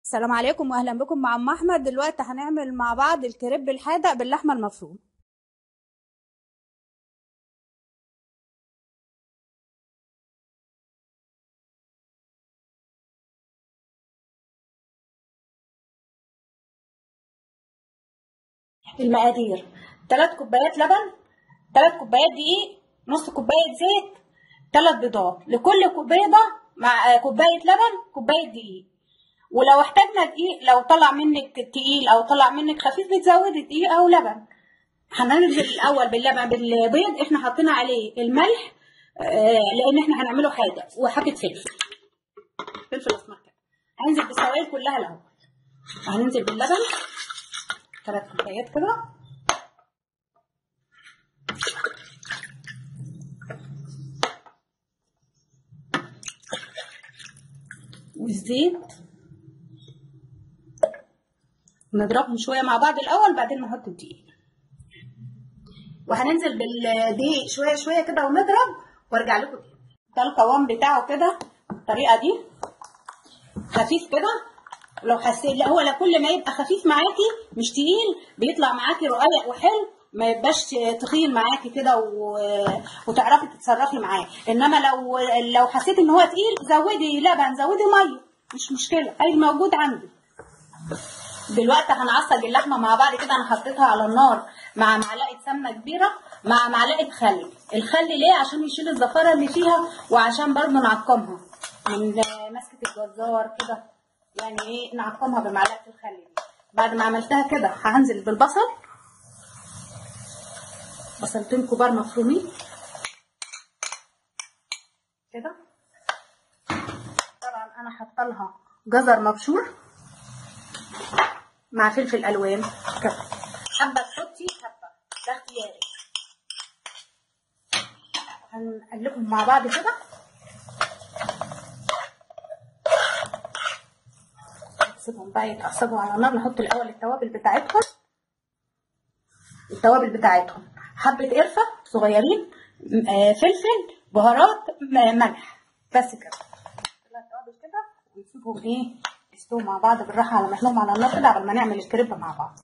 السلام عليكم واهلا بكم مع ام احمد. دلوقتي هنعمل مع بعض الكريب الحادق باللحمه المفرومه. المقادير: 3 كوبايات لبن، 3 كوبايات دقيق، نص كوباية زيت، 3 بيضات، لكل بيضة مع كوباية لبن كوباية دقيق. ولو احتاجنا دقيق، لو طلع منك تقيل او طلع منك خفيف بتزودي دقيق او لبن. هننزل الاول باللبن بالبيض، احنا حاطين عليه الملح لان احنا هنعمله حادق، وحبه فلفل، فلفل اسمر كده. هننزل بالسوائل كلها الاول، وهننزل باللبن 3 كوبايات كده، والزيت. نضربهم شوية مع بعض الاول، بعدين نحط الدقيق. وهننزل بالدقيق شوية شوية كده ونضرب، وارجع لكم تاني. ده القوام بتاعه كده بالطريقة دي، خفيف كده. لو حسيت، لا هو لا، كل ما يبقى خفيف معاكي مش تقيل بيطلع معاكي رقيق وحلو، ما يبقاش تخين معاكي كده وتعرفي تتصرفي معاه. انما لو حسيتي ان هو تقيل زودي لبن، زودي مية، مش مشكلة، اي الموجود عندك. دلوقتي هنعصج اللحمة مع بعض كده. انا حطيتها على النار مع معلقه سمنه كبيرة مع معلقه خل. الخل ليه؟ عشان يشيل الزفاره اللي فيها، وعشان برضه نعقمها من مسكه الجزار كده، يعني ايه نعقمها بمعلقه الخل دي. بعد ما عملتها كده هنزل بالبصل، بصلتين كبار مفرومين كده. طبعا انا حاطه لها جزر مبشور مع فلفل الوان كده، حبه تحطي حبه، ده اختياري. هنقلبهم مع بعض كده. نسيبهم بقى يتعصجوا على النار. نحط الاول التوابل بتاعتهم. التوابل بتاعتهم حبه قرفه صغيرين، فلفل، بهارات، ملح، بس كده. التوابل كده ونسيبهم ايه يستووا مع بعض بالراحة على مهلهم على النار كده، قبل ما نعمل الكريب مع بعض.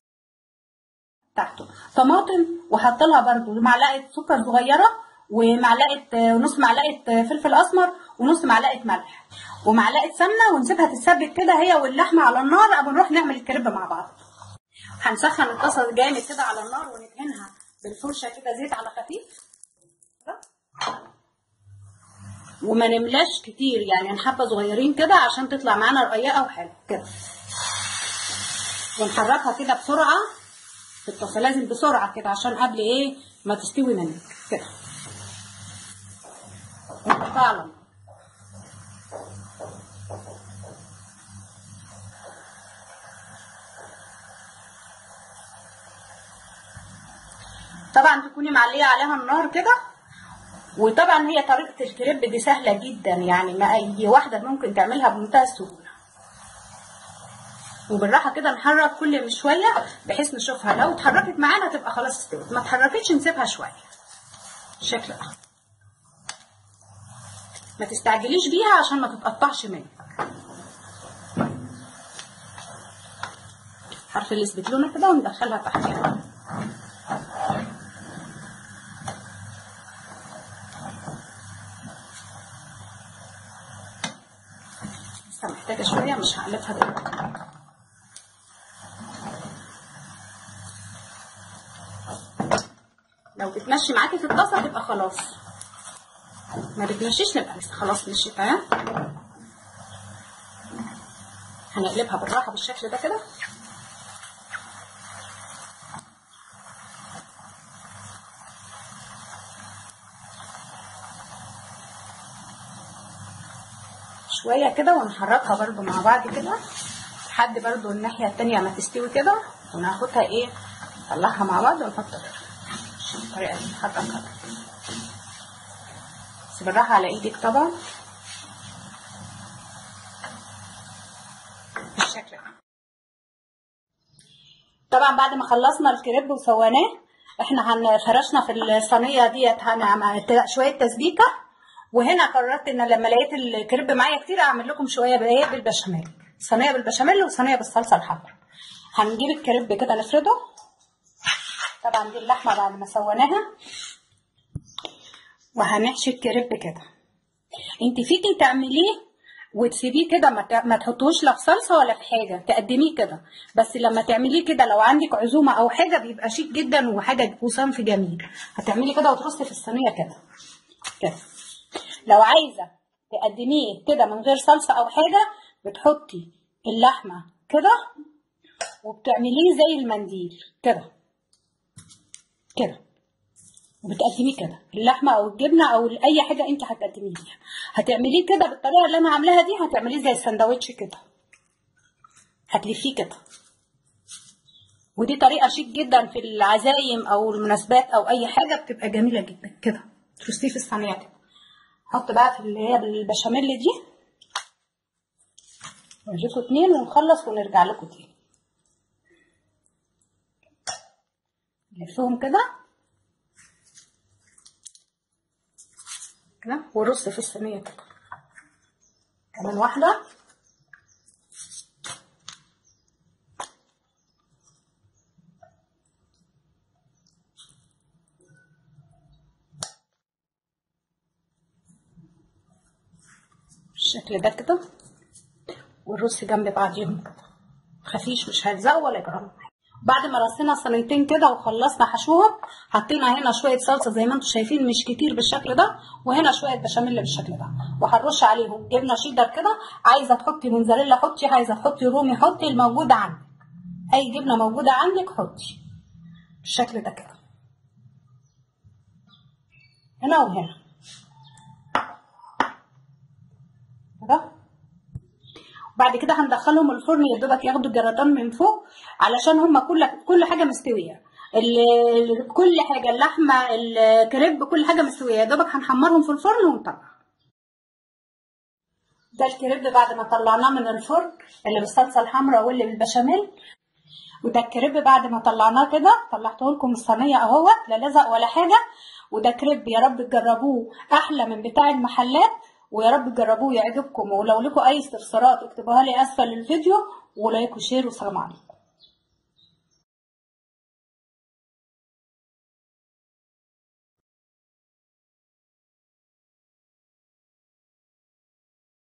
تحته طماطم، وحاطه لها برده معلقه سكر صغيرة، ومعلقة ونص معلقه فلفل اسمر، ونص معلقه ملح، ومعلقة سمنه، ونسيبها تتسبك كده هي واللحمة على النار قبل نروح نعمل الكريب مع بعض. هنسخن الطاسه جامد كده على النار، وندهنها بالفرشه كده زيت على خفيف، وما نملاش كتير، يعني حبه صغيرين كده عشان تطلع معانا رقيقه وحلوه كده. ونحركها كده بسرعة في الطاسه، لازم بسرعة كده عشان قبل ايه ما تستوي منك كده. ونحطها على النار. طبعا تكوني معليه عليها النار كده. وطبعا هي طريقه الكريب دي سهلة جدا، يعني ما اي واحدة ممكن تعملها بمنتهى السهولة. وبالراحه كده نحرك كل شوية بحيث نشوفها، لو اتحركت معانا تبقى خلاص استوت، ما اتحركتش نسيبها شوية. بالشكل ده ما تستعجليش بيها عشان ما تتقطعش منك. حرف الاسبتلونه كده وندخلها تحتها. لسه محتاجه شوية، مش هقلبها دلوقتي. لو بتمشي معاكي في الطاسه تبقى خلاص، ما بتمشيش نبقى لسه خلاص مشيت اهي. هنقلبها بالراحة بالشكل ده كده. شوية كده ونحركها برده مع بعض كده لحد برده الناحية التانية ما تستوي كده، وناخدها ايه نطلعها مع بعض ونحطها بالطريقة دي. نحركها بس بالراحة على ايدك طبعا بالشكل ده. طبعا بعد ما خلصنا الكريب وسويناه، احنا فرشنا في الصينية ديت هنعمل شوية تسبيكه. وهنا قررت ان لما لقيت الكريب معايا كتير اعمل لكم شوية بايه بالبشاميل. صينية بالبشاميل وصينيه بالصلصه الحمراء. هنجيب الكريب كده نفرده. طبعا دي اللحمة بعد ما سويناها، وهنحشي الكريب كده. انت فيكي تعمليه وتسيبيه كده، ما تحطوش لا في صلصه ولا في حاجة، تقدميه كده. بس لما تعمليه كده لو عندك عزومة او حاجة بيبقى شيك جدا وحاجه وصنف جميل. هتعملي كده وترصي في الصينية كده كده. لو عايزه تقدميه كده من غير صلصه او حاجة، بتحطي اللحمة كده وبتعمليه زي المنديل كده كده، وبتقدميه كده اللحمة او الجبنة او اي حاجة انت هتقدميها. هتعمليه كده بالطريقة اللي انا عاملاها دي، هتعمليه زي السندوتش كده، هتلفيه كده. ودي طريقه شيك جدا في العزايم او المناسبات او اي حاجة، بتبقى جميلة جدا كده. ترصيه في الصينية كده. حط بقى في اللي هي بالبشاميل دي، نوريكم 2 ونخلص ونرجع لكم تاني. نلفهم كده كده ورص في الصينية كده. كمان واحدة. بالشكل ده كده، والرص جنب بعضيهم كده، خفيش مش هيلزقوا ولا يجرالهم. بعد ما رصينا صينيتين كده وخلصنا حشوهم، حطينا هنا شوية صلصه زي ما انتم شايفين، مش كتير بالشكل ده، وهنا شوية بشاميل بالشكل ده، وهنرش عليهم جبنه شيدر كده. عايزه تحطي موزاريلا حطي، عايزه تحطي رومي حطي، الموجودة عندك، اي جبنه موجودة عندك حطي بالشكل ده كده، هنا وهنا كده. بعد كده هندخلهم الفرن يا دوبك ياخدوا الجرادان من فوق، علشان هما كل حاجة مستوية، كل حاجة، اللحمة الكريب كل حاجة مستوية، يا دوبك هنحمرهم في الفرن ونطلع. ده الكريب بعد ما طلعناه من الفرن، اللي بالصلصه الحمراء واللي بالبشاميل. وده الكريب بعد ما طلعناه كده، طلعته لكم الصينية اهوت، لا لزق ولا حاجة. وده كريب يا رب تجربوه، احلى من بتاع المحلات، ويا رب تجربوه يعجبكم. ولو لكم اي استفسارات اكتبوها لي اسفل الفيديو، و like و share، وسلام عليكم.